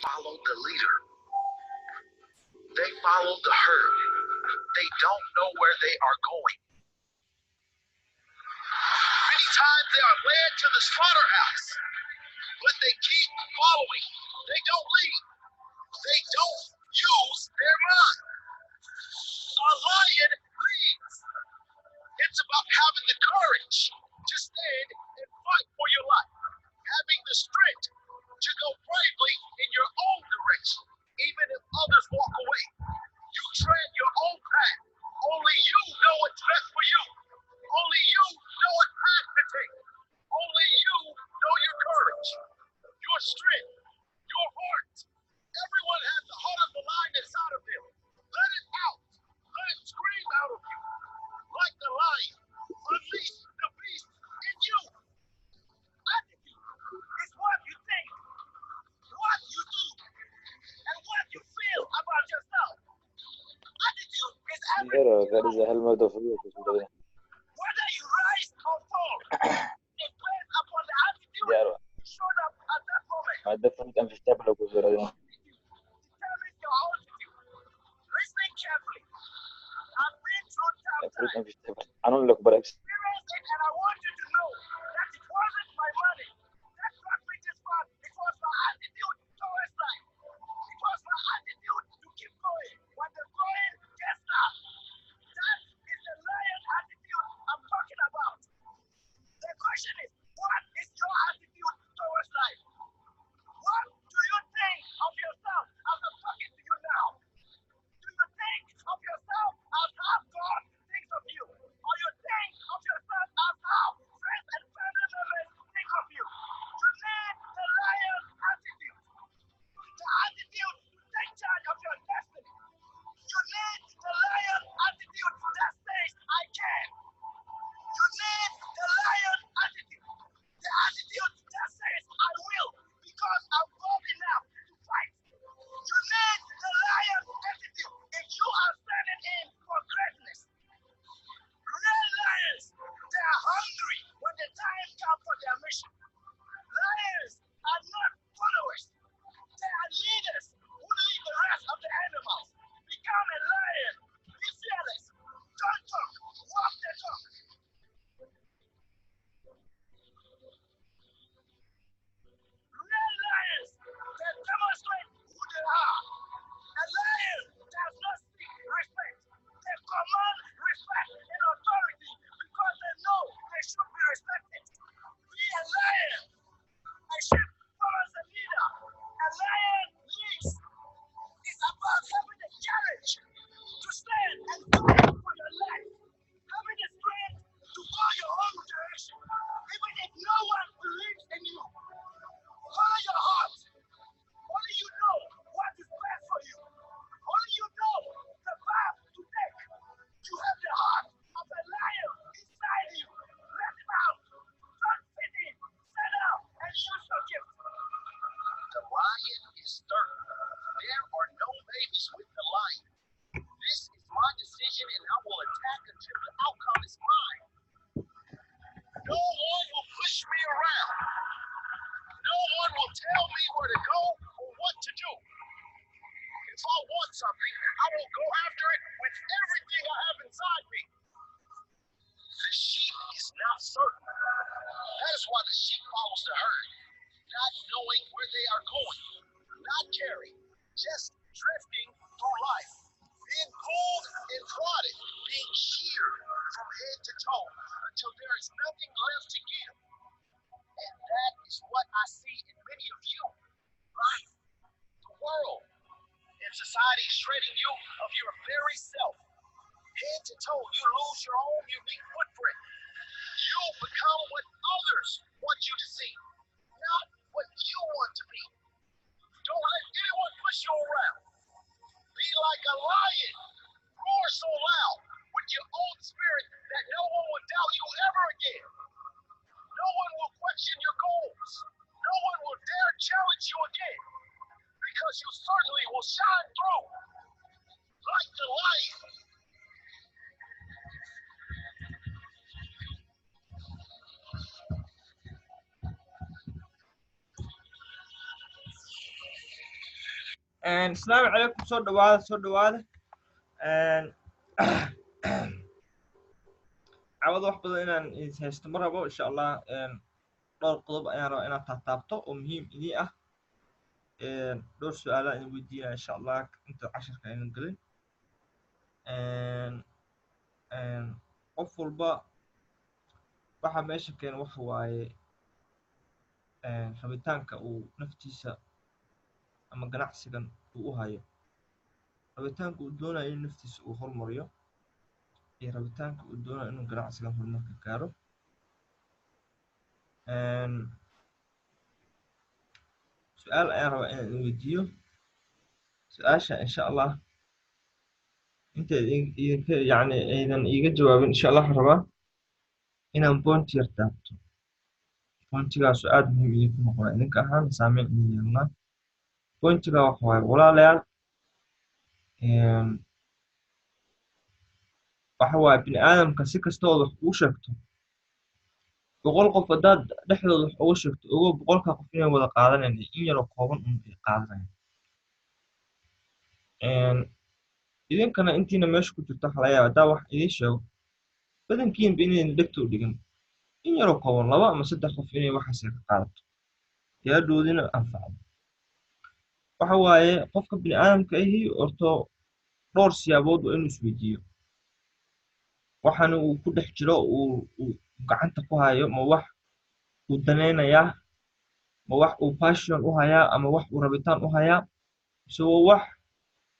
Follow the leader. They follow the herd. They don't know where they are going. Many times they are led to the slaughterhouse, but they keep following. They don't leave. They don't use their mind. A lion leads. It's about having the courage to stand and fight for your life, having the strength to go bravely in your own direction, even if others walk away. You tread your own path. Only you know what's best for you. Only you know what path to take. Only you know your courage, your strength, your heart. Everyone has the heart of the lion inside of them. Let it out. Let it scream out of you. Like the lion, unleash the beast in you. Attitude is what you think, what you do, and what you feel about yourself. Attitude is everything in There is life. a helmet of you. Whether you rise or fall depends upon the attitude Diyaar you showed up at that moment. waa definite unstable ku jira. Attitude determines your altitude. Listen carefully. I've been through tough Fruit times, and vegetable. Anong look baraks. experienced it, and I want you to know that it wasn't my money that got me this far. It was my attitude towards life. It was my attitude to keep going when the going gets tough. That is the lion attitude I'm talking about. The question is, what is your attitude towards life? What do you think of yourself as I'm talking to you now? Do you think of yourself as how God thinks of you? Or you think of yourself as how friends and family members think of you? You need the lion attitude. The attitude to take charge of your destiny. You need the lion attitude that says, I can. You need the lion attitude. The attitude that says, I will, because I'm bold enough to fight. You need the lion attitude if you are standing in for greatness. Real lions, they are hungry when the time comes for their mission. Lions are not followers. They are leaders who lead the rest of the animals. Become a lion. Be fearless. Don't talk. Walk the talk. Real lions, they demonstrate who they are. A lion does not seek respect. They command respect and authority because they know they should be respected. Be a lion. A sheep follows the leader. A lion leads. It's about having the courage to stand and fight for your life. Having the strength to go your own direction, even if no one believes in you. Follow your heart. Only you know what is best for you. Only you know the path to take. You have the heart of a lion inside you. Let it out. Don't fit in. Stand up and use your gift. The lion is certain. There are no babies with the lion. This is my decision, and I will attack until the outcome is mine. No one will push me around. No one will tell me where to go or what to do. If I want something, I will go after it with everything I have inside me. The sheep is not certain. That is why the sheep follows the herd, not knowing where they are going, not caring, just drifting through life, being pulled and prodded, being sheared from head to toe until there is nothing left to give. And that is what I see in many of you. Life, the world, and society shredding you of your very self. Head to toe, you lose your own unique footprint. You become what others want you to see, not what you want to be. Don't let anyone push you around. Be like a lion. Roar so loud with your own spirit that no one will doubt you ever again. No one will question your goals. No one will dare challenge you again, because you certainly will shine through like the lion. Asalaamu calaykum, soo dhawaada, soo dhawaada. Cawada wax badan inaan is haysto ma rabo, insha Allah. Dhowr qodob ayaan rabaa inaad taataabto oo muhiim idii ah. Dhowr su-aala idin weydiinaya, insha Allah, inta casharka aynan gelin. Qof walba waxa meesha keena waxa waaye rabitaanka uu naftiisa ama ganacsigan uu u hayo, rabitaanka uu doonayo in naftiisa uu horumariyo iyo rabitaanka uu doonayo inuu ganacsigan horumarka gaaro. Su-aal ayaan rabaa inaan idin weydiiyo. Su-aasha, insha Allah, inta idinka yani aydan iiga jawaabin, insha Allah, waxaan rabaa inaan point yar taabto. Pointigaasu aad muhiim idinku noqona, idinka ahaan saameyn idin yeelanaa. Pointiga waxa waaye, walaalayaal, waxa waaye bini aadamka si kastood wax kuu sheegto, 100 qof haddaad dhexdooda wax uga sheegto, ogow 100-ka qof inay wada qaadanayn, in yaroo kooban un ay qaadanayan. Idinkana intiina meesha ku jirto waxa laga yaaba haddaa wax idiin sheego badankiinba inayna dhegta u dhigin, in yaroo kooban, laba ama saddex qof, inay waxaas ka qaadato yaadhoodina anfacdo. Waxa waaye qofka bini aadamka ahi horto dhowr siyaabood waa inuu isweydiiyo waxaana uu ku dhex jiro, uu gacanta ku hayo: ma wax uu danaynayaa, ma wax uu passion u hayaa, ama wax uu rabitaan u hayaa, mise waa wax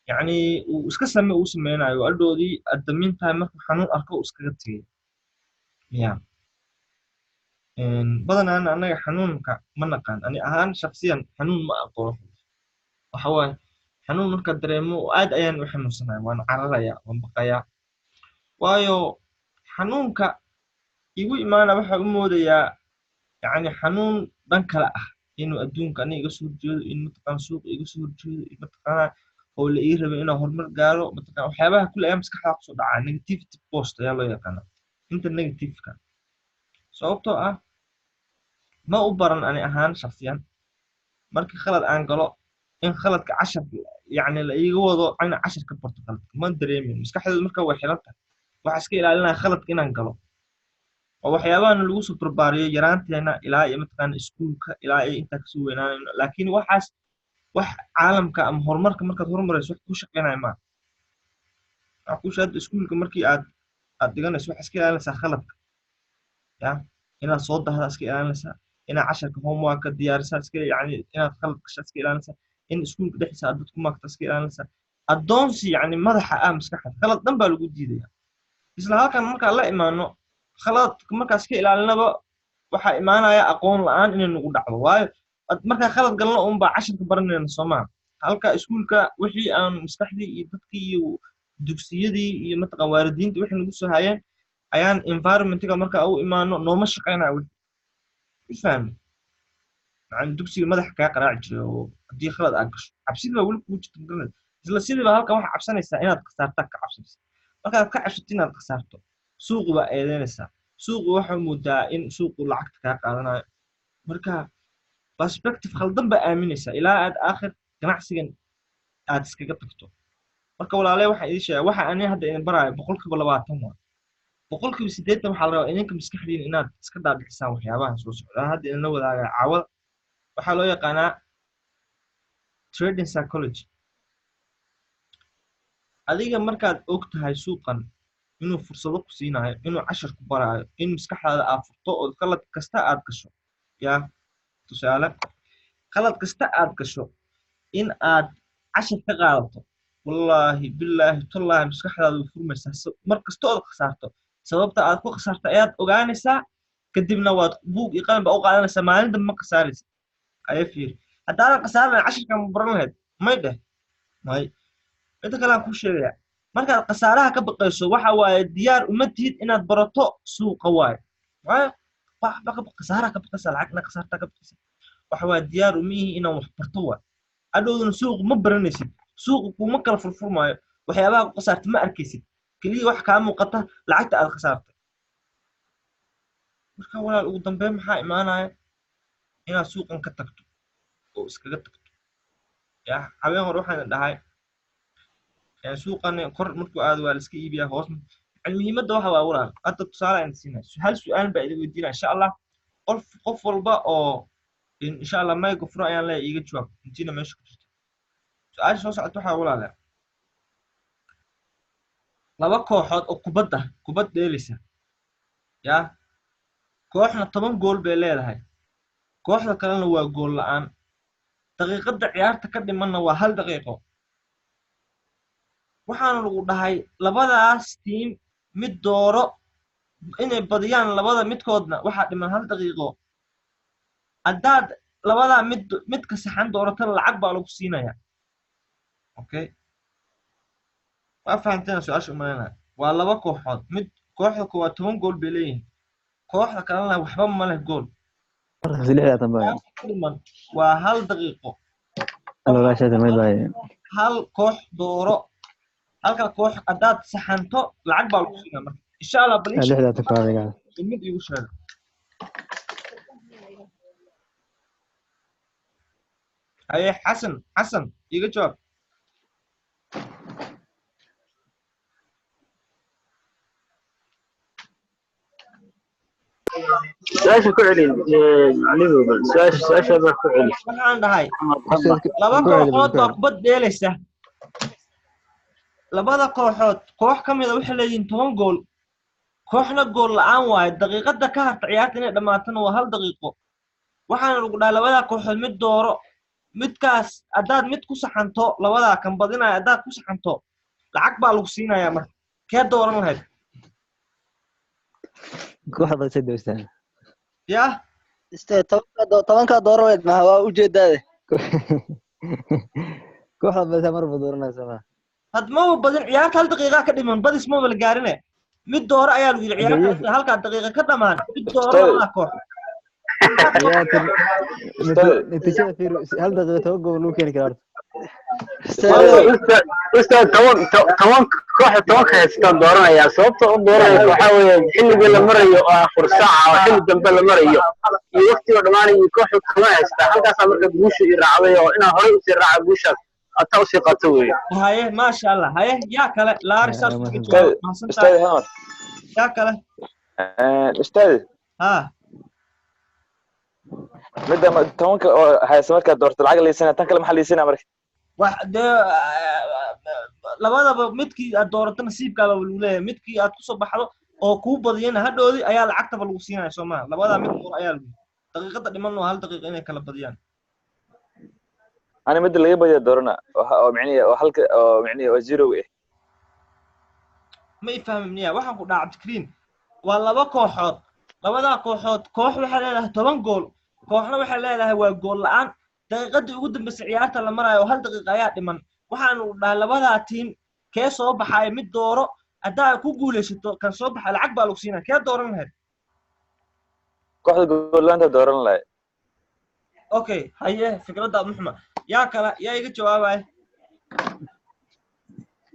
yacni uu iska same uu sameynayo, adhoodii at the meantime markuu xanuun arko uu iskaga tegay ya? Badanaana annaga xanuunka ma naqaan. Ani ahaan shaksiyan xanuun ma aqoon. Waxa waaye xanuun marka dareemo aad ayaan u xanuunsanaya, waan cararaya, waan baqayaa, waayo xanuunka igu imaana waxa u moodayaa yacni xanuun dhan kale ah, inuu adduunka aniga iga soo horjeedo, in mataqaana suuqa iga soo horjeedo, in mataqaana oo la ii rabay inaan horumar gaaro. Mataqaana waxyaabaha kule ayaa maskaxda kusoo dhacaa. Negativity post ayaa loo yaqaanaa inta negativeka, sababtoo ah ma u baran ani ahaan shaksiyan markii khalad aan galo in khaladka cashar yacni la iiga wado, in cashar ka barto. Khaladka ma dareemin, maskaxdeedu marka way xiran tahay. Waxaa iska ilaalinaya khaladka inaan galo oo waxyaabahan lagu soo barbaariyo yaraanteena ilaa iyo mataqaana iskuulka ilaa iyo intaa kasoo weynaanayno. Laakiin waxaas wax caalamka ama horumarka markaad horumarayso wax kuu shaqeynaya maaha. Waxa kuu hadda iskuulka markii aad dhiganayso waxaa iska ilaalinaysaa khaladka ya, inaad soo dahda iska ilaalinaysaa, inaad casharka homework-ka diyaarisaa iska, yacni inaad khalad gashaa iska ilaalinaysaa, in iskuulka dhexdiisa aad dad ku maagta iska ilaalinaysaa. Addoonsi yacni madaxa ah maskaxda khalad dhan baa lagu diidaya. Isla halkan markaan la imaano khaladka, markaa iska ilaalinaba, waxaa imaanaya aqoon la-aan inay nagu dhacdo, waayo markaa khalad galno unbaa casharka baranayna, soo maha? Halka iskuulka wixii aan maskaxdii iyo dadkii iyo dugsiyadii iyo mataqan waalidiinta wixii nagu soo hayeen ayaan environmentiga markaa u imaano nooma shaqeynaya wixii ifahmi. Macallin dugsiga madaxa kaa qaraaci jiray oo haddii khalad aad gasho cabsidii baa weli kugu jirta, magaranaysa. Isla sidii baa halkan waxaa cabsanaysaa inaad khasaartaa ka cabsanaysaa. Markaad ka cabsato inaad khasaarto, suuqi baa eedeynaysaa. Suuqi waxaa moodaa in suuqu lacagta kaa qaadanayo. Marka perspective khaldan baa aaminaysaa ilaa aad aakhir ganacsigan aad iskaga tagto. Marka walaaley, waxaan idiin sheegaa, waxa ani hadda idin baraayo 20% waa. 80% waxaa la rabaa idinka maskaxdiina inaad iska dhaadhicisaan waxyaabahan soo socda hadda idinla wadaagaa caawada. Waxaa loo yaqaanaa trading psychology. Adiga markaad og tahay suuqan inuu fursado ku siinayo, inuu cashar ku baraayo, in maskaxdaada aad furto oo khalad kasta aad gasho yaa, tusaale, khalad kasta aad gasho in aad cashar ka qaadato, wallaahi, billaahi, tallaahi, maskaxdaada way furmaysaa. Mar kasta ood khasaarto, sababta aad ku khasaarto ayaad ogaanaysaa. Kadibna waad buug iyo qalin baa u qaadanaysaa, maalin dambe ma khasaaraysa. Aya fiiri, haddaadan khasaaran casharka ma baran lahayd? May dheh, may. Midda kale aan kuu sheegaya, markaad khasaaraha ka baqayso, waxa waaye diyaar uma tihid inaad barato suuqa. Waaye waayo waxba ka khasaaraha ka baqaysa, lacag inaad khasaartaa ka baqaysa. Waxa waaye diyaar uma ihi inaan wax barto. Waay adhowdana suuq ma baranaysid, suuqa kuma kala furfurmaayo, waxyaabaha ku khasaarta ma arkaysid, keliya wax kaa muuqata lacagta aad khasaartay. Marka walaal, ugu dambeyn maxaa imaanaya? Inaad suuqan ka tagto oo iskaga tagto. Ya, habeen hore waxaan dhahay suuqan kor markuu aado waa la iska iibiyaa, hoos. Yani muhiimadda waxa waa, walaal, hadda tusaale aan siinaa, hal su-aal baa idin weydiinaa insha Allah. Qof walba oo insha Allah mayga furo ayaan leeyahay, iiga jawaab intiina meesha ku jirta. Su-aasha soo socota waxaa, walaale, laba kooxood oo kubadda kubad dheelaysa, ya, kooxna 10 gool bay leedahay, kooxda kalena waa gool la-aan, daqiiqadda ciyaarta ka dhimanna waa 1 daqiiqo. Waxaana lagu dhahay labadaas tiim mid dooro inay badiyaan. Labada midkoodna waxaa dhiman 1 daqiiqo. Haddaad labadaa mid midka saxan dooratana lacag baa lagu siinaya. Okay, waa fahamteen su-aasha umaleynaya. Waa laba kooxood, mid kooxda koowaad 10 gool bay leeyihiin, kooxda kalena waxba ma leh gool. Ciyaarta ka dhiman waa 1 daqiiqo. Hal koox dooro. Halka koox haddaad saxanto lacag baa lagu siinaya. Marka insha Allah bal ii mid iigu sheega. Haye Xasan, Xasan, iiga jawaab. Su-aasha ku celi Liverpool, su-aasha baa ku celi. Waxaan dhahay laba kooxood baa kubad dheelaysa. Labada kooxood koox ka mida waxay leeyihiin 10 gool, kooxna gool la-aan waaye. Daqiiqada ka harta ciyaarta inay dhammaatana waa 1 daqiiqo. Waxaana lagu dhahay labadaa kooxood mid dooro. Midkaas haddaad mid ku saxanto, labadaa kan badinaya haddaad ku saxanto, lacag baa lagu siinayaa. Marka kee dooran lahayd? Kooxda badisay doostaan. Yah. Istee, 10-kaa dooran lahayd, maha waa ujeedaade. Kooxda badisay marba dooranaysa ma. Had maba badin, ciyaarta 1 daqiiqa ka dhiman, badis maba la gaarine. Mid dooro ayaa lagu yidhi. Ciyaarta halkaa daqiiqa ka dhamaan, mid dooro labadaa koox. Ciyaarta natiijada fiir, 1 daqiiqa 10 gool lagu keeni karaa horta. Ustaad, 10 kooxda 10-ka haystaan dooranayaa. Sababta u dooranaysa waxaa weeye xilligii la marayo oo afar saaca oo xilli dambe la marayo iyo waqtiga dhammaanayo, kooxda 10 haystaa halkaasaa. Marka guusha i raacday oo inaan horey usii raaca guushaas ataa usii qato weeye. Haye, maasha Allah. Haye, yaa kale? Laari saas uga jawaab, mahadsantahay. Ustaad Hamar. Yaa kale? Ustaad. Ha. Midda 10-ka oo haysa markaad doorto lacag liisana, tan kale maxaa liisana marka? Wax dee labadaba midkii aad doorato nasiibkaaba lagu leeyahay. Midkii aad kusoo baxdo oo kuu badiyana hadhoodii ayaa lacagtaba lagu siinaya, soo maha? Labadaa mid dooro ayaa lagu, daqiiqada dhiman waa 1 daqiiqa inay kala badiyaan. Ani midda laga badiya doorana oo micnihi oo halka oo micnihi oo zero ah. Ma i fahmin miya? Waxaan ku dhaha, Cabdikariim, waa laba kooxood. Labadaa kooxood koox waxay leedahay 10 gool, kooxna waxay leedahay waa gool la-aan. Daqiiqadii ugu dambeysay ciyaarta la marayo oo 1 daqiiqa ayaa dhiman. Waxaanu dhahay labadaa tiim kee soo baxaya mid dooro. Haddaa ku guulaysato kan soo baxay lacag baa lagu siinaya. Kee dooran lahayd? Kooxda gool-la'aanta dooran lahayd. Okay, haye, fikradda muxma. Yaa kale? Yaa iga jawaabaya?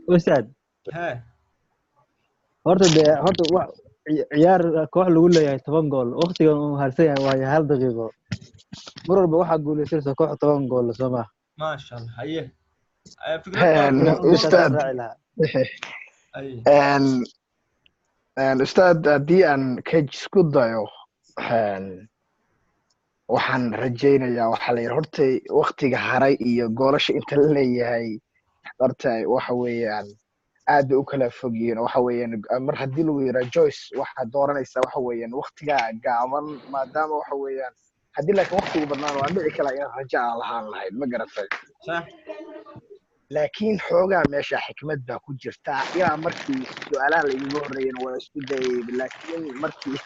Ustaad. He. Horta dee horta wax ciyaar koox lagu leeyahay 10 gool, waqtigan uu harsan yahay waa 1 daqiiqo, mar walba waxaa guuleysanaysa koox 10 gool, soo ma? Maasha Allah, haye. Fikradda Ustaad. Raaci lahaa. Haye. Ustaad, haddii aan ka isku dayo, waxaan rajaynayaa waxaa la yidhi horta waqtiga haray iyo goolasha inta la leeyahay horta waxa weeyaan aad bay u kala fog yihiin. Oo waxa weeyaan mar haddii lagu yidhaa choice waxaad dooranaysaa waxa weeyaan waqtigaa gaaban, maadaama waxa weeyaan haddii laakiin waqtigu badnaan waa dhici kala in rajo aan lahaan lahayn, ma garatay? Sax. Laakiin xoogaa meesha xikmad baa ku jirta. Ilaa markii su-aalaha la igaga horreeyana waa isku dayay, laakiin markii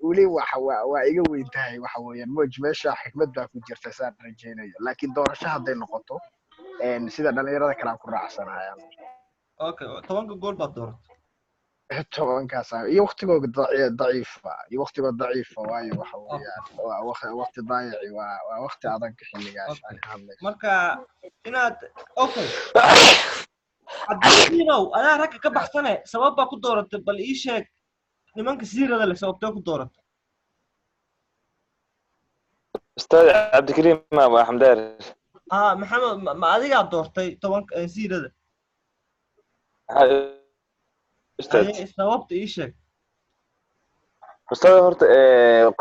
weli waxa waa iga weyn tahay. Waxa weeyaan moj meesha xikmad baa ku jirta saan rajaynayo, laakiin doorasho hadday noqoto sida dhalinyarada kale aan ku raacsanahay. Okay, 10-ka gool baad dooratay. 10-kaas iyo waqtigooga daciifa iyo waqtigoo daciifa, waayo waxa weeyaan waa waqti daayaci, waa waqti adag xilligaas aan ka hadlayso. Marka inaad, okay, Cabdikariinow, adaa ragga ka baxsane, sabab baa ku dooratay. Bal ii sheeg nimanka siirada leh sababtee ku dooratay? Ustaad Cabdikariim waa Xamdaar. Maxamed, ma adigaa doortay 10 zero-da? Ustaad. Haye, sababta ii sheeg. Ustaad, horta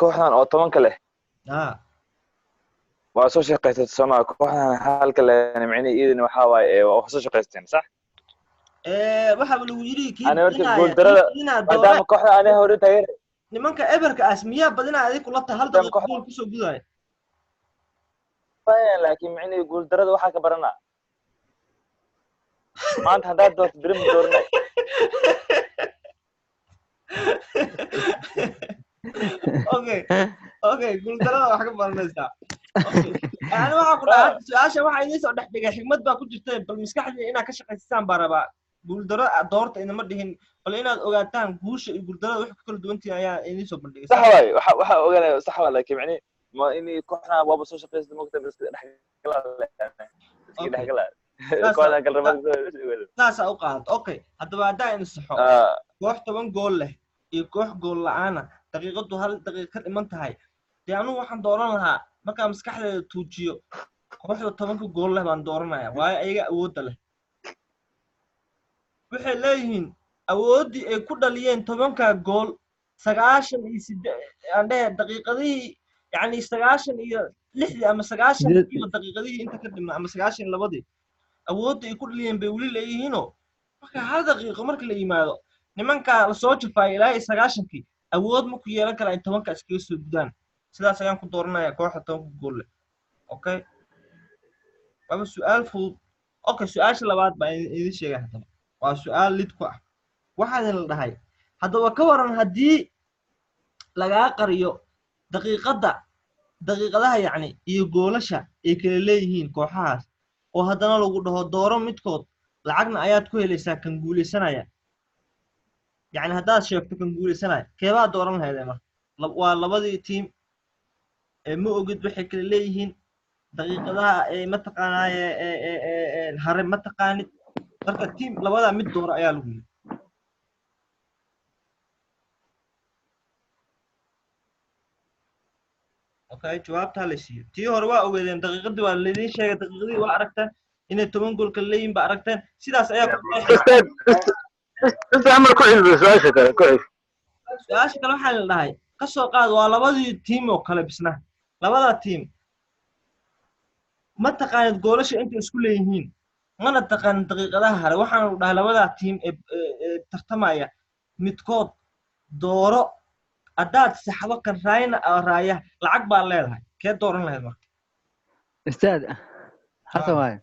kooxdan oo 10-ka leh waa soo shaqaysatay Soomaa, kooxdan halka leh micnihi iidin waxaa waaye waa soo shaqaysteen, sax? Waxaa lagu yidhi kii Ani horta badinaya, guuldarada kii badinaa doore. Maadaama kooxda ani hore taageer Nimanka eberka as miyaa badinaya adig kula tahay hal maadaama daqiiqo kooxda gool kusoo gudaya? Laakiin micnihi guuldarada waxaa ka baranaa maanta haddaad doorto, beri ma dooranay. Okay, guuldarada wax ka baranaysaa. Okay, yani waxaa ku dhaca su-aasha waxaa idiin soo dhex dhigay xigmad baa ku jirta, bal maskaxdii inaad ka shaqaysisaan baa rabaa. Guuldaro doorta inama dhihin, bal inaad ogaataan guusha iyo guuldarada wax ku kala duwantihiin ayaa idiin soo bandhigay. Sax waaye, waxa ogaanaya sax waa, laakiin micnihi ma inay kooxdan waaba soo shaqaysatay, mogta iska dhexgalaa, iska dhexgalaa kooxdan kale rabaa. Saasaa u qaadato. Okay, haddaba haddaa in saxo, koox 10 gool leh iyo koox gool la'aana, daqiiqadu hal daqiiqa ka dhiman tahay, dee anugu waxaan dooran lahaa markaan maskaxdeeda tuujiyo kooxda 10-ka gool leh baan dooranaya, waayo ayaga awoodda leh. Waxay leeyihiin awooddii ay ku dhaliyeen 10-ka gool 98 aan dhehe daqiiqadihii, yacni 96-dii ama 90 iyo daqiiqadihii inta ka dhima ama 92-dii awoodda ay ku dhaliyeen bay weli leeyihiinoo marka hal daqiiqo marka la yimaado nimanka lasoo jafaayay ilaa iyo 90-kii awood ma ku yeelan karaa in 10-ka iskaga soo gudaan. Sidaas ayaan ku dooranaya kooxda 10-ka gool leh. Okay, waaba su-aal fudud. Okay, su-aasha labaad baa idin sheegay. Haddaba waa su-aal lid ku ah. Waxaa idin la dhahay, haddaba ka waran haddii lagaa qariyo daqiiqadda, daqiiqadaha yacni iyo goolasha ay kala leeyihiin kooxahaas, oo haddana lagu dhaho dooro midkood, lacagna ayaad ku helaysaa kan guulaysanaya, yacni haddaad sheegto kan guulaysanaya, keebaa dooran lahaydee? Marka waa labadii team ee ma ogid waxay kala leeyihiin daqiiqadaha ee mataqaanaaye hare, ma taqaanid. Marka team labadaa mid dooro ayaa lagu yidhi. Okay, jawaabta la siiyo. Tii hore waa ogeedeen, daqiiqadii waa laydin sheegay, daqiiqadii waa aragteen, inay 10 gool kala leeyihiin baa aragteen. Sidaas ayaa ku Ustaad, ustaad, amar ku cilmi su-aasha kale ku celi. Su-aasha kale waxaa la dhahay, ka soo qaad waa labadii team oo kale bisna, labada team ma taqaanid goolasha intay isku leeyihiin, mana taqaanid daqiiqadaha hare. Waxaana lagu dhahay labadaa team ee tartamaya midkood dooro, haddaad saxdo kan raayna raaya lacag baa leedahay. Kee dooran lahayd marka? Ustaad, Xasan waaye.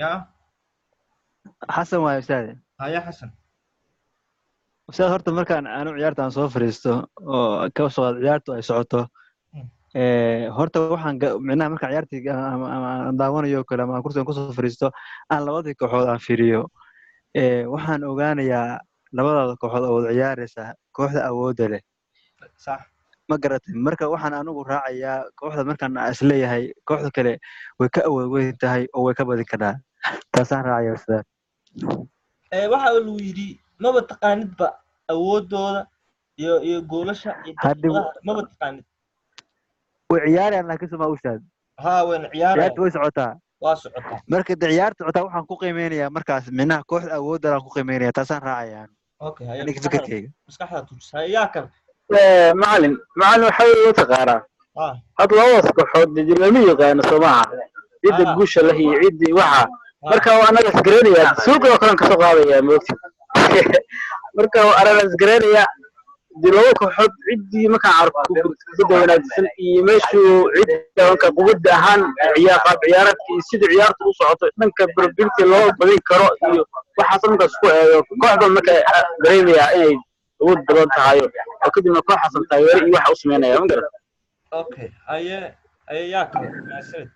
Ya. Xasan waaye, ustaad. Haya, Xasan. Ustaad, horta markaan aanu ciyaarta aan soo fariisto oo ka soo qaad ciyaartu ay socoto, horta waxaan micnaha markaan ciyaartii ama aan daawanayo kale ama aan kursigan kusoo fariisto, aan labadii kooxood aan fiiriyo, waxaan ogaanayaa labadaada kooxood oo wada ciyaaraysa kooxda awoodda leh. Ma garatay? Marka waxaan anigu raacayaa kooxda markaan isleeyahay kooxda kale way ka awood weyn tahay oo way ka badin kartaa, taasaan raacaya, ustaad. Waxa lagu yidhi maba taqaanidba awoodooda iyo goolasha iyo Haddi daqiiqadaha maba taqaanid. Way ciyaarayaan laakiin soma, ustaad? Haa, wayna ciyaarayaan. Ciyaartu way socotaa. Waa socotaa. Marka de ciyaartu socotaa, waxaan ku qiimeynayaa markaas micnaha kooxda awoodda aan ku qiimeynaya, taasaan raacayaan. Okay, haya. Aniga maskaxda fikirkayga. Maskaxda tujis. Haya, yaa kale? Macalin, macalin, waxaa weeye mataqaanaa, hadda labadaas kooxood dee lama yaqaano, soo maaha, cidda guusha leh iyo ciddii waxa. Marka waa anaga isgaranayaa, suuqa oo kalen kasoo qaadaya moogta. Marka waa anaga isgaranayaa dee laba kooxood ciddii markaan arko kubadda wanaagsan iyo meeshuu cidda marka kubadda ahaan ciyaar, qaab ciyaareedka iyo sida ciyaartu u socoto, dhanka probability loo badin karo iyo waxaas markaas ku eego, kooxda marka dareemayaa inay awood badan tahay oo kadibna kooxaasan taageero iyo waxa u sameynaya, ma garan. Okay, haye, haye, yaa kale? Mahadsanid.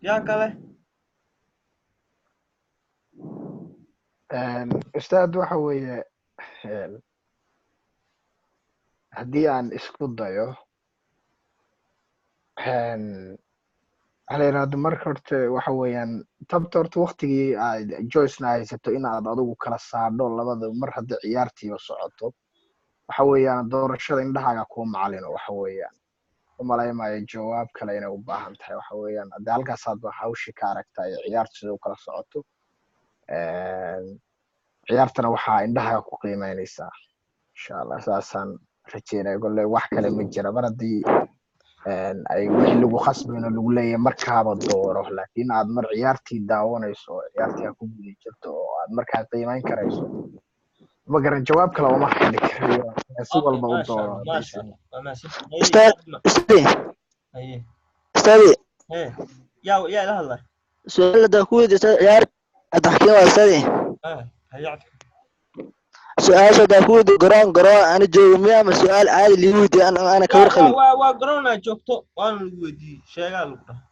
Yaa kale? Ustaad, waxa weeye haddii aan isku dayo waxaa la yidhahda marka horta waxa weeyaan tabta horta waktigii aad Joycena haysato inaad adigu kala saadho labada mar haddii ciyaartiiba socoto. Waxa weeyaan doorashada indhahaaga kuu macalino. Waxa weeyaan umalaymayo jawaab kale inay u baahan tahay. Waxa weeyaan haddii halkaasaad ba hawshii ka aragtaa iyo ciyaartu sida u kala socoto, ciyaartana waxaa indhahaaga ku qiimeynaysaa, insha Allah. Saasaan rajeynaya. Golle wax kale ma jira mar haddii ay wixii lagu khasbayno lagu leeyahay markaaba dooro, laakiin aad mar ciyaartii daawanayso oo ciyaartii aad ku guda jirto oo aad markaa qiimeyn karayso. Ma garan, jawaab kale uma heli karayo, si Okay, walba u maasha dooro. Allah, maasha Allah, waa mahadsantahay. Ustaad, ustaadi. Haye. Ustaadi. Hee, yaa ila hadlay? Su-aal haddaan ku weydiiyo, ustaad, ciyaar Cabdixakiim waa, ustaadi. Ah, haye Cabdi. Su-aasha haddaan ku weydiiyo, garoon ana joogo miya ama su-aal caadi liigu weydiiyo ana ka waa warqabin? Waa garoonaa joogto, waana lagu weydiiyey, sheegaa lagu dhaha.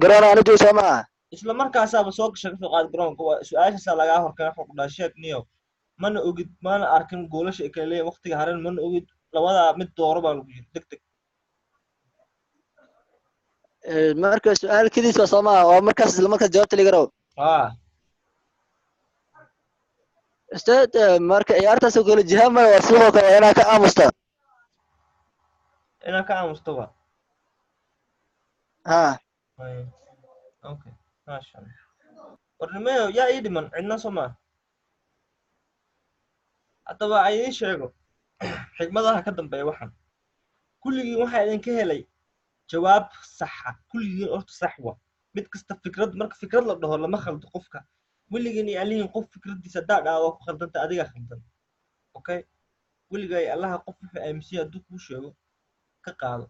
Garoon ana joogo, soo maaha? Isla markaasaaba soo gasha, kasoo qaad garoonka, waa su-aashaasaa lagaa horkeenay. Waxa ku dhaha sheeg niyow, mana ogid, mana arkin goolasha ay kala leeyihin, waqtiga haren mana ogid, labadaa mid dooro baa lagu yiri, deg deg. Marka su-aal keliis waa, soo maaha? Oo markaas isla markaas jawaabta laga rabo? Haa. Ustaad, marka ciyaartaas oo kale jiha male, waa sidoo kale waa inaa ka aamusta. Inaa ka aamusto ba. Ha. Haye. Okay, maasha Allah. Warnimayo, yaa ii dhiman? Cidna soo maa. Haddaba aan idiin sheego xigmadaha ka dambeeya waxan. Kulligiin waxaa idinka helay jawaab saxa, kulligiin horta sax wa. Mid kasta fikrad, marka fikrad la dhaho lama khaldo qofka. Weligiin iyo alihin qof fikradiisa haddaa dhahdo waa ku khaldanta, adigaa khaldan. Okay, weligay allaha qof wuxuu aaminsan yahay hadduu kuu sheego ka qaado,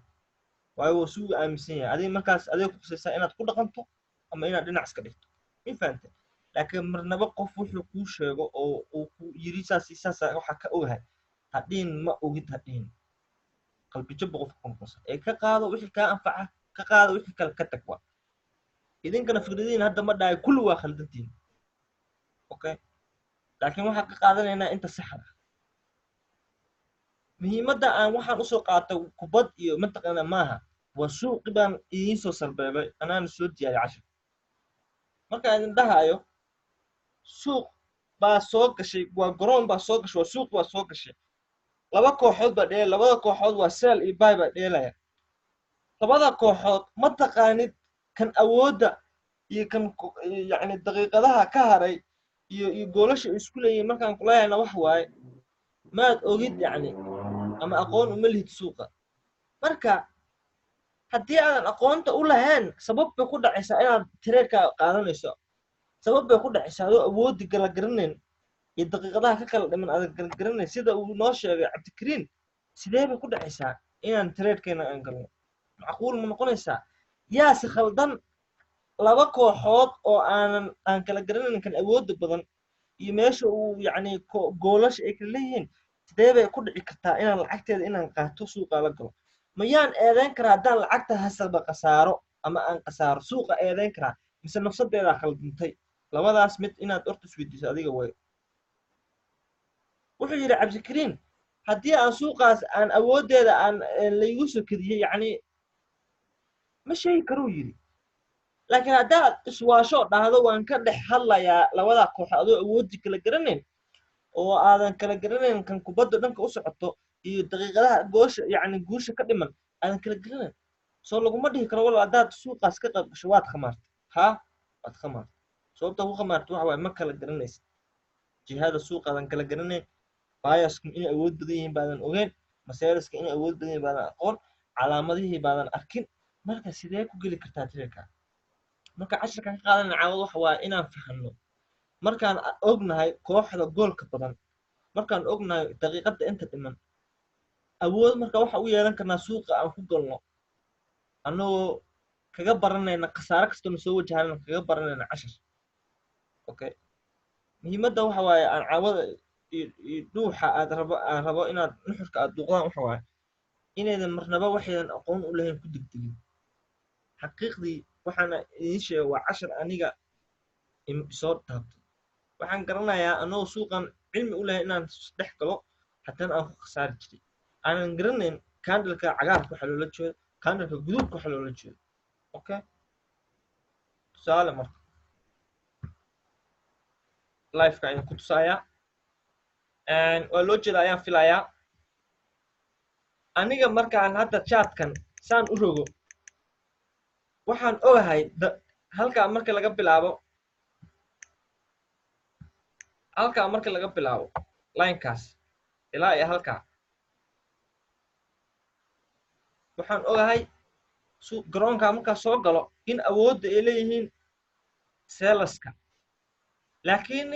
waayo waa suu aaminsan yahay. Adiga markaas adiga ku khusaysaa inaad ku dhaqanto ama inaad dhinac iska dhigto, ma fahantay? Laakiin marnaba qof wuxuu kuu sheego oo uu ku yiri saas iyo saas waxaa ka ogahay hadhiin, ma ogid hadhiin, qalbijabba qofka ku noqonaysa. Ee ka qaado wixii kaa anfaca, ka qaado wixii kale ka tag. Waa idinkana fikradiin hadda ma dhahay kulli waa khaldantiin, okay, laakiin waxaan ka qaadanaynaa inta saxda ah. Muhiimadda aan waxaan usoo qaatay kubad iyo mataqaana maaha, waa suuqi baan idiin soo sarbeebay, anaana soo diyaariy cashir. Markaan idin dhahayo suuq baa soo gashay, waa garoon baa soo gashay, waa suuq baa soo gashay, laba kooxood baa dheelaya, labada kooxood waa sell iyo buy baa dheelaya. Labada kooxood ma taqaanid kan awoodda iyo kan yacni daqiiqadaha ka haray iyo goolasha ay isku leeyihiin. Markaan kuleeyahayna wax waaye maad ogid, yacni ama aqoon uma lihid suuqa. Marka haddii aadan aqoonta u lahayn, sabab bay ku dhacaysaa inaad trade-ka qaadanayso. Sabab bay ku dhacaysaa adoo awoodi kala garanayn iyo daqiiqadaha ka kala dhiman aadan kala garanayn, sida uu noo sheegay Cabdikariin. Sidee bay ku dhacaysaa inaan trade-keena aan galno? Macquul ma noqonaysaa? Yaase khaldan? Laba kooxood oo aanan aan kala garanayn kan awoodda badan iyo meesha uu yacni goolasha ay kala leeyihiin, sidee bay ku dhici kartaa inaan lacagteeda inaan qaato, suuqa la galo? Mayaan eedeyn karaa haddaan lacagta hasaba khasaaro ama aan khasaaro? Suuqa eedeyn karaa mise nafsadeedaa khaldantay? Labadaas mid inaad horta isweydiiso adiga way. Wuxuu yidhi Cabdikariin, haddii aan suuqaas aan awooddeeda aan laygu soo kediyey, yacni ma sheegi karuu yidhi. Laakiin haddaad iswaasho dhahdo waan ka dhex hadlayaa labadaa koox, adoo awooddi kala garanayn oo aadan kala garanayn kan kubadda dhanka u socoto iyo daqiiqadaha goosha, yacni guusha ka dhiman aadan kala garanayn, soo laguma dhihi karo walaal haddaad suuqaas ka qayb gasho waad khamaartay. Haa, waad khamaartay. Sababta ku khamaartay waxa waaye ma kala garanaysid jihada suuqa, aadan kala garanayn buyers-ku inay awood badan yihiin baadan ogeyn, ma sellers-ka inay awood badan yihiin baadan aqoon, calaamadihii baadan arkin. Marka sidee ku geli kartaa trade-ka? Marka cashirkan ka qaadanaya caawad waxa waaye inaan fahanno markaan ognahay kooxda goolka badan, markaan ognahay daqiiqadda inta dhiman, awood marka waxa u yeelan karnaa suuqa aan ku galno annagoo kaga baranayna khasaare kastoo na soo wajahanana, kaga baranayna cashir. Okay, muhiimadda waxa waaye aan caawada iyo dhuuxa aad rabo aan rabo inaad nuxurka aad duuqdaan waxa waaye inaydan marnaba waxaydan aqoon u lahayn ku degdegin. Xaqiiqdii waxaana idiin sheegay waa cashar aniga isoo taabtay. Waxaan garanayaa anagoo suuqan cilmi u lahayn inaan dhex galo, haddana aan ku khasaari jiray, aanan garanayn candle-ka cagaarka waxa loola jeedo, candle-ka guduudka waxa loola jeedo. Okay, tusaale marka live-ka ayaan ku tusayaa. Waa loo jeeda ayaan filayaa. Aniga markaan hadda chartkan saan u rogo, waxaan ogahay halkaa marka laga bilaabo, halkaa marka laga bilaabo linekaas ilaa iyo halkaa, waxaan ogahay garoonka markaa soo galo in awoodda ay leeyihiin sellerska, laakiin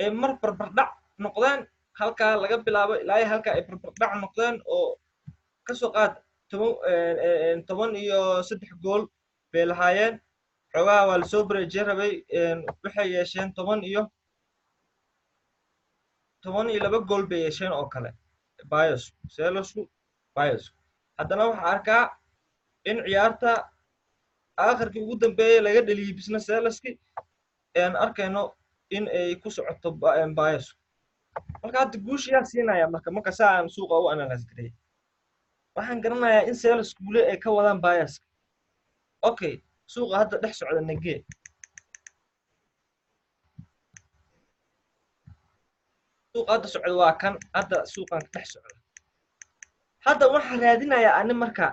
ay mar barbardhac noqdeen halkaa laga bilaabo ilaa iyo halkaa ay barbardhac noqdeen, oo kasoo qaad 13 gool bay lahaayeen. Xoogaha waa lasoo bareejin rabay, waxay yeesheen 12 gool bay yeesheen oo kale bios sellersku bios. Haddana waxaa arkaa in ciyaarta aakhirkii ugu dambeeyey laga dheliyey bisna sellerski, aan arkayno in ay ku socoto bios. Marka hadda guusha yaa siinaya? Marka saa aan suuqa u analyze gareeyay, waxaan garanayaa in sellersku weli ay ka wadaan biaska. Okay, suuqa hadda dhex socda nagee. Suuqa hadda socda waa kan hadda suuqan dhex socda. Hadda waxaan raadinayaa ani marka,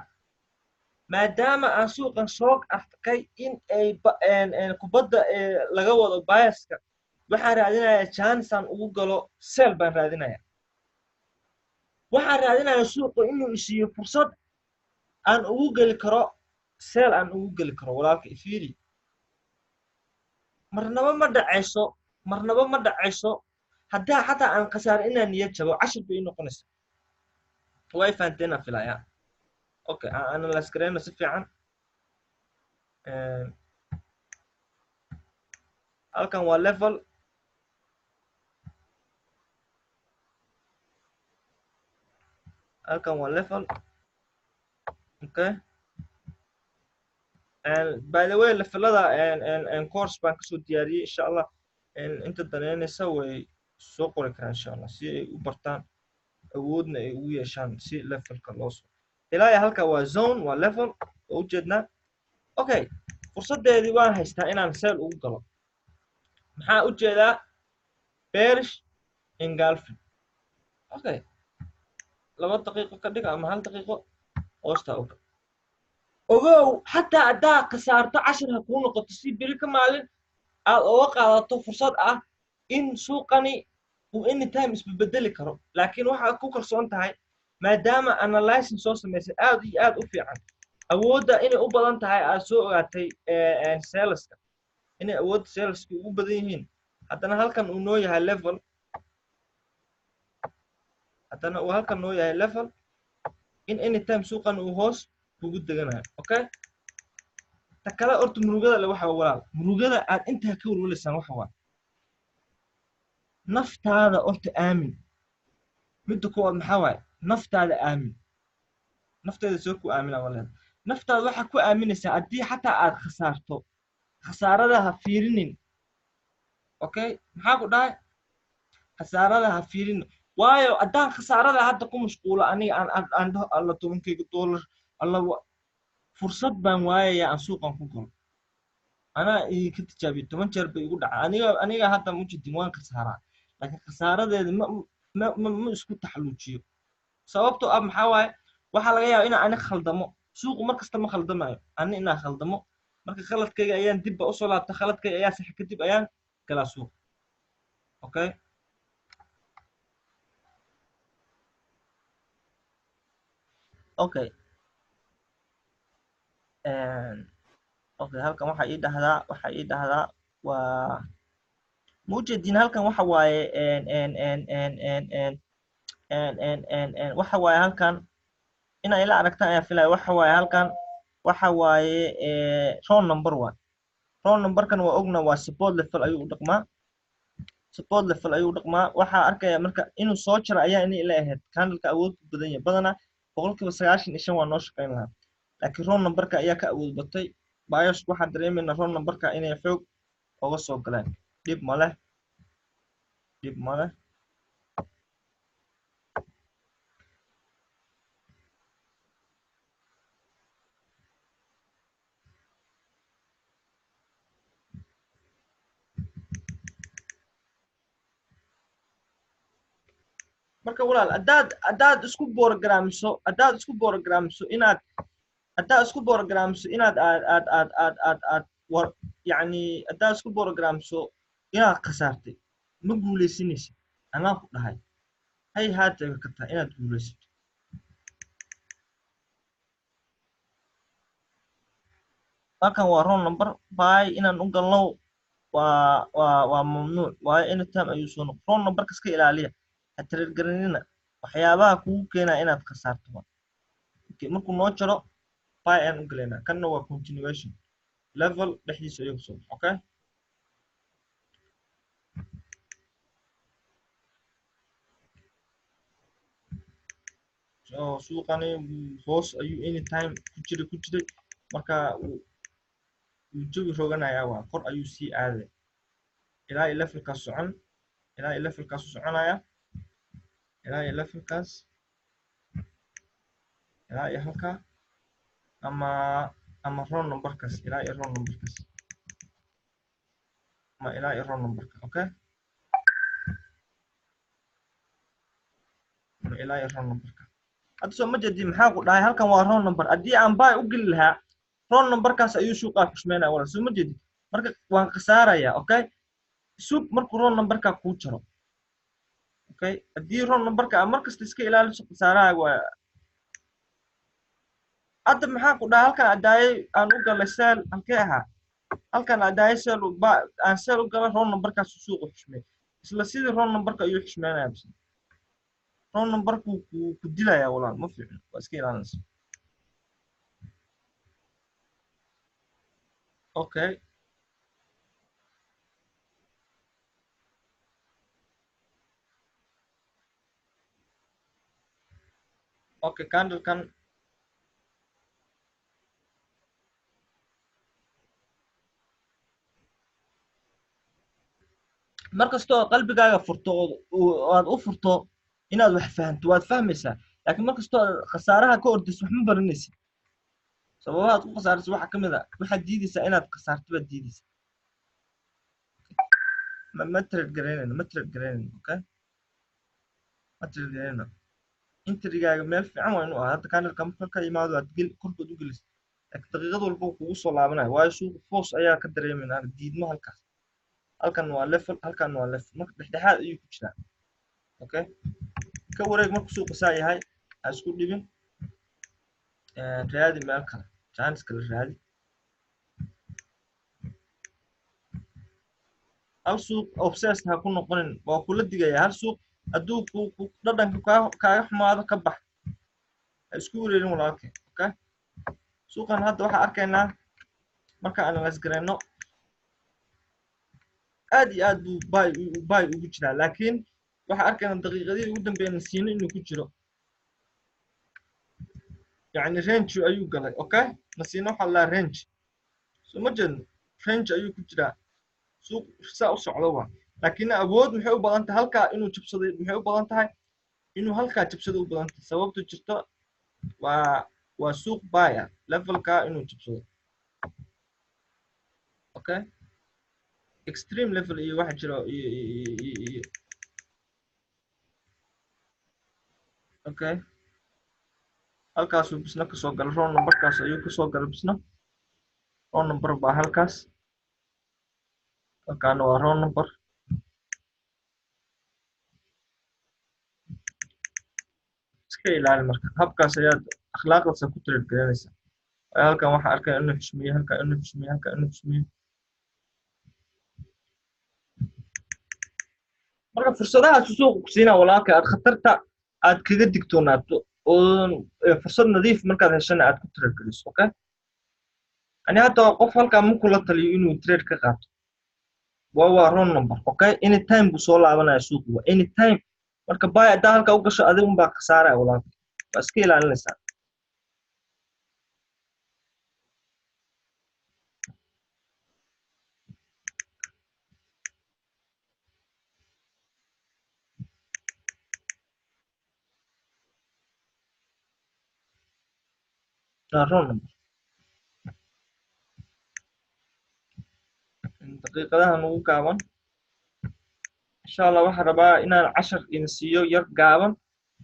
maadaama aan suuqan soo arkay in ay kubadda laga wado biaska, waxaan raadinayaa chance aan ugu galo sell baan raadinayaa. Waxaan raadinayaa suuqa inuu isiiyo fursad aan ugu geli karo sell, aan ugu geli karo. Walaalka ifiiri, marnaba ma dhacayso, marnaba ma dhacayso haddaa xataa aan khasaaro inaan niyad jabo. Cashir bay ii noqonaysaa. Way fahanteen aan filayaa. Okay, aan analyze gareyno si fiican. Halkan waa level, halkan waa level. Okay, and by the way, levelada and course baan kasoo diyaariyey, insha Allah inta daneynaysa way soo qori karaan, insha Allah, si ay u bartaan awoodna ay ugu yeeshaan si levelka loo soo ilaa iyo halka waa zone, waa level oo ujeednaa. Okay, fursaddeedii waan haystaa inaan sell ugu galo. Maxaa ujeedaa? Bearish engulfing. Okay, 2 daqiiqo ka dhiga ama 1 daqiiqo hoosta oga. Ogow, xataa haddaa khasaarto, cashir ha kuu noqoto, si beri ka maalin aad oga qaadato fursad ah in suuqani uu anytime isbedbedeli karo. Laakiin waxaad ku kalsoon tahay, maadaama analyzing soo samaysay aad iyo aad u fiican, awoodda inay u badan tahay aad soo ogaatay sellerska, inay awoodda sellerska ugu badan yihiin. Haddana halkan uu noo yahay level, haddana uu halkan noo yahay level in anytime suuqan uu hoos kugu deganayo. Okay, ta kale horta murugada le waxa, walaal, murugada aad intaa ka welwelaysaan waxa waa naftaada horta aamin. Midda koowaad maxaa waaye? Naftaada aamin. Nafteeda soo ku aamina waleed. Naftaada waxaa ku aaminaysaa haddii xataa aad khasaarto, khasaarada ha fiirinin. Okay, maxaa ku dhahay? Khasaarada ha fiirinin. Waayo haddaan khasaarada hadda ku mashquulo aniga, aan dhaho alla 10-kayga dollar alla, fursad baan waayayaa aan suuqan ku galo. Anaa idinka tijaabiyo, 10 jeer bay igu dhaca. Aniga hadda mujidin waan khasaaraa, laakiin khasaaradeeda ma isku taxalluujiyo. Sababtoo ah maxaa waaye? Waxaa laga yaabaa inaan ani khaldamo. Suuqu mar kasta ma khaldamayo, ani inaan khaldamo. Marka khaladkayga ayaan dibba usoo laabta, khaladkayga ayaa sax, kadib ayaan galaa suuqa. Okay, halkan waxaa ii dhahdaa waa ma ujeedin. Halkan waxa waaye n n n n n n n n n n waxa waaye halkan inay ila aragtaan ayaa filaya. Waxa waaye halkan waxa waaye round number one. Round numberkan waa ogna, waa support level ayuu u dhaqmaa, support level ayuu u dhaqmaa. Waxaa arkaya marka inuu soo jaro ayaa inay ila ahayd. Candleka awood ku badan yahay badanaa 95% waa noo shaqayn lahaa, laakiin round numberka ayaa ka awood batay. Buyers waxaan dareemaynaa round numberka inay xoog oga soo galeen. Dhib ma leh, dhib ma leh. Marka walaal, haddaad isku borogaraamiso, haddaad isku borogaraamiso inaad, haddaad isku borogaraamiso inaad aad aad aad aad aad aad war, yacni haddaad isku borogaraamiso inaad khasaartay, ma guuleysanaysid. Anaa ku dhahay hay haatay kartaa inaad guuleysato. Halkan waa round number buy inaan u galno waa mamnuuc, waayo anytime ayuu soo noqon. Round numberka iska ilaaliya, ha tareergaranina waxyaabaha kugu keenaya inaad khasaarto. Okay, markuu noo jaro buy ayaan u galaynaa. Kanna waa continuation level dhexdiisa ayuu kusoo baxay. Okay, so suuqani hoos ayuu anytime ku jiray, marka wuu jawi roganayaa, waa kor ayuu sii aaday ilaa iyo levelkaas socon, ilaa iyo levelkaas u soconaya, ilaa iyo levelkaas, ilaa iyo halkaa ama round numberkaas, ilaa iyo round numberkaas ama ilaa iyo round numberka. Okay, ama ilaa iyo round numberka. Hadda soo ma jeedi maxaa ku dhahay? Halkan waa round number. Haddii aan buy u geli lahaa, round numberkaas ayuu suuqaa xushmeynaya walaal, soo ma jeedi? Marka waan khasaarayaa. Okay, suuq markuu round numberka kuu jaro, okay, haddii round numberka aad markasta iska ilaaliso, khasaaraha waa. Hadda maxaa ku dhahay? Halkan adaayay aan u galay sell. Halkee ahaa halkan adaayay sell ba aan sell u galay? Round numberkaas suuqa xushmeey, isla sidii round numberka ayuu xushmeynaya. Bas round numberku ku dilaya walaal, ma fiicno, waa iska ilaalinaysa. Okay, okay, candlekan mar kasta oo qalbigaaga furto oo aad u furto inaad wax fahanto, waad fahmaysaa. Laakiin mar kastoo aad khasaaraha ka ordayso, wax ma baranaysid. Sababaha aad ku khasaarayso waxaa ka mid ah waxaad diidaysaa inaad khasaarto baad diidaysaa. Ma trade garaynayno, ma trade garaynayno. Okay, ma trade garaynayno. Entrygaaga meel fiican waa inuu ahaa. Hadda candleka marka ka yimaado aad gel, korkood u gelaysa, laakiin daqiiqad walba uu kugu soo laabanaya, waayo suuqa force ayaa ka dareemaynaa diidmo halkaas. Halkan waa level, halkan waa level, marka dhexdhexaad ayuu ku jiraa. Okay, ka wareeg. Markuu suuqa saa yahay, ha isku dhibin, raadi meel kale, chance kale raadi. Hal suuq obsessed ha ku noqonin, waa kula digaya. Hal suuq hadduu ku dhadhanka kaaga xumaado, ka bax, ha isku wareerin walaalkay. Okay, suuqan hadda waxaa arkaynaa marka analyze garayno, aad iyo aad buu buy ugu jiraa, laakiin waxaa arkaynaa daqiiqadihii ugu dambeeyay siino inuu ku jiro, yacni range ayuu galay. Okay, nasiino waxaa la range, soo ma jeedno? Range ayuu ku jiraa, suuq saa u socdo waa, laakiin awood maxay u badan tahay halkaa inuu jabsaday? Maxay u badan tahay inuu halkaa jabsado u badan tahay? Sababta jirto waa suuq buy ah, levelka inuu jabsado. Okay, extreme level iyo waxa jiro iyo. Okay, halkaasuu bisna kasoo galay, round numberkaas ayuu kasoo galay bisna. Round number baa halkaas, halkaana waa round number. Iska ilaali. Marka habkaas ayaad akhlaaqdaasa ku trade garanaysaa. Waayo halkan waxaa arkaya inuu xushmeeyey halkan, inuu xushmeeyey halkan, inuu xushmeeyey. Marka fursadahaas suuqa ku siinaa walaalka, aad khatarta aad kaga digtoonaato oo fursad nadiif markaad heshana aad ku trade geliso. Okay, ani hadda qof halkaa ma kula taliyo inuu trade ka qaato. Waa round number. Okay, anytime buu soo laabanaya suuqu, waa anytime. Marka buy haddaa halkaa u gasho, adiga unbaa khasaaraya walaalka, waa iska ilaalinaysaa. Waa round number daqiiqadahan ugu gaaban. Insha Allah waxaan rabaa inaan cashar idin siiyo yar gaaban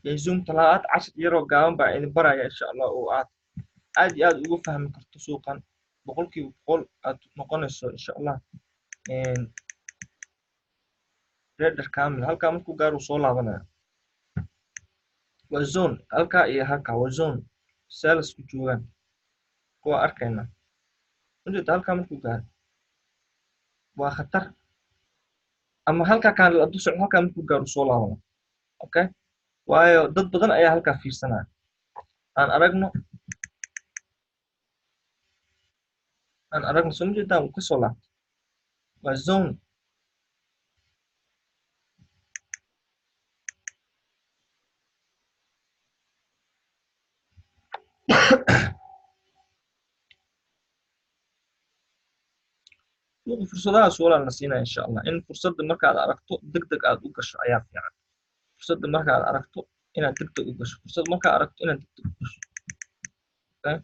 ee Zoom talabaad. Cashar yaroo gaaban baa idin baraya insha Allah, oo aad aad iyo aad ugu fahmi karto suuqan 100% aad noqonayso insha Allah trader kamil. Halkaa markuu gaaro uu soo laabanaya. Waa zone halkaa iyo halkaa, waa zone sellers ku joogaan kuwa arkayna ujeeda. Halkaa markuu gaaro waa khatar, ama halkaa kaan hadduu socdo, halkaa markuu gaaro soo laabana. Okay, waayo dad badan ayaa halkaa fiirsanaya. Aan aragno, aan aragno. Soo ma jeedaan? Wuu kasoo laabtay, waa zone. Suuqa fursadahaas walaa na siinaya insha Allah. In fursadda markaad aragto deg deg aad u gasho ayaa fiican. Fursadda markaad aragto inaad deg deg u gasho, fursad markaad aragto inaad deg deg u gasho. Okay,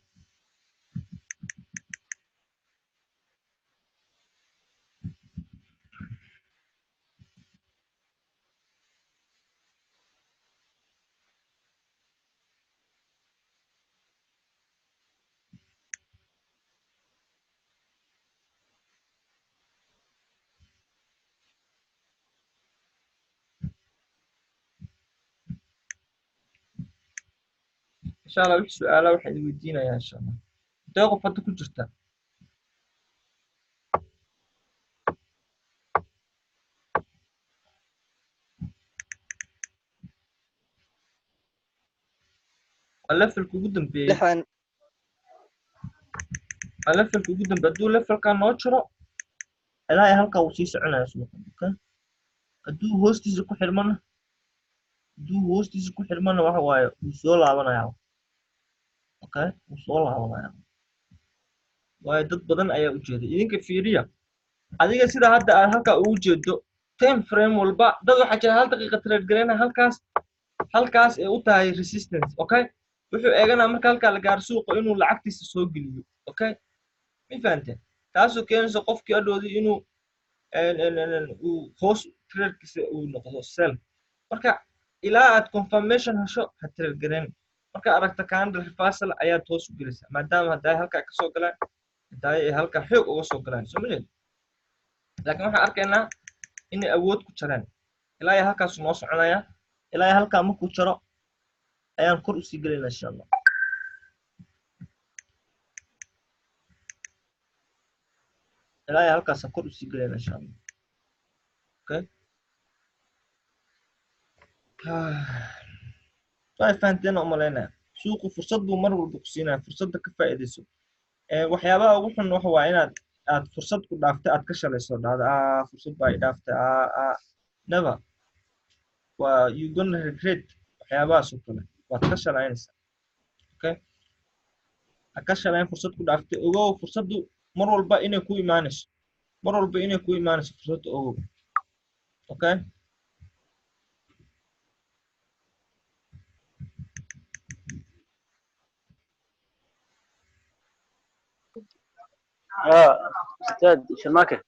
insha Allah wixii su-aalaha waxaa idin weydiinayaa insha Allah. Intee qof hadda ku jirta? Waa levelka ugu dambeeyey. 60. Waa levelka ugu dambeeyey. Hadduu levelka noo jiro ilaa iyo halkaa wuu sii soconaya suuqa. Okay, hadduu hoostiisa ku xirmana, hadduu hoostiisa ku xirmana, waxa waaye wuu soo laabanayaa. Okay, wuu soo laabanayaa, waayo dad badan ayaa u jeeda. Idinka fiiriya, adiga sida hadda aad halkaa ugu jeedo time frame walba, dad waxaa jira hal daqiiqa trade gareyna, halkaas ay u tahay resistance. Okay, wuxuu eeganaa marka halkaa la gaaro suuqa inuu lacagtiisa soo geliyo. Okay, ma fahanteen? Taasoo keenaysa qofkii adhoodii inuu uu hoos tradekiisa uu noqdo sell. Marka ilaa aad confirmation hesho ha trade gareyn. Marka aragta candle reversal ayaad hoos u gelaysaa, maadaama hadday halkaa kasoo galaan, hadday ay halkaa xoog uga soo galaan. Soo ma jeed? Laakiin waxaan arkaynaa inay awood ku jareen ilaa iyo halkaasu noo soconaya. Ilaa iyo halkaa markuu jaro ayaan kor usii gelaynaa insha Allah. Ilaa iyo halkaasaan kor usii gelaynaa insha Allah. Okay, way fahanteen oo umalaynaya. Suuqu fursad buu mar walba ku siinaya, fursadda ka faa'iidayso. Waxyaabaha ugu xun waxa waa inaad aad fursad ku dhaaftay aad ka shalayso, dhahda ah fursad baa i dhaaftay. Ah, never, waa you gonna regret. Waxyaabahaas oo kale waad ka shalaynaysaa. Okay, ha ka shalayn fursad ku dhaaftay. Ogow fursaddu mar walba inay ku imaanayso, mar walba inay ku imaanayso fursadda, ogow. Okay. أستاذ شماكة.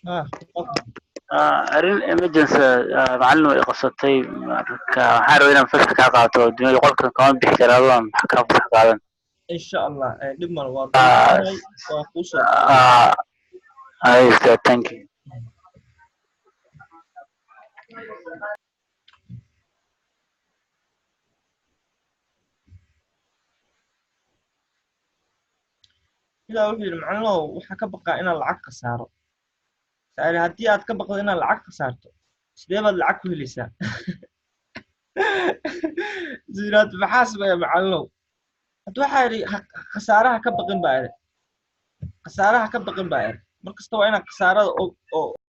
تفضل. Arrin emergency macallin way qabsatay. Marka waxaan rabaa inaan fasax kaa qaato. Dunida qolkan kama bixi kara, Allah maxaa kaa fasax qaadan? Insha Allah, dhib mal, waa doonahay, waa kuu soo. Ay ustaad, thank you. Ilaa wuxuu yidhi macallinow, waxaa ka baqaa inaan lacag khasaaro. Saari, haddii aad ka baqdo inaad lacag khasaarto, sidee baad lacag ku helaysaa? Ziraad maxaa sameeya macallinow? Hadda waxaa yidhi khasaaraha ka baqin baa idhi, khasaaraha ka baqin baa idhi. Mar kasta waa inaad khasaarada oo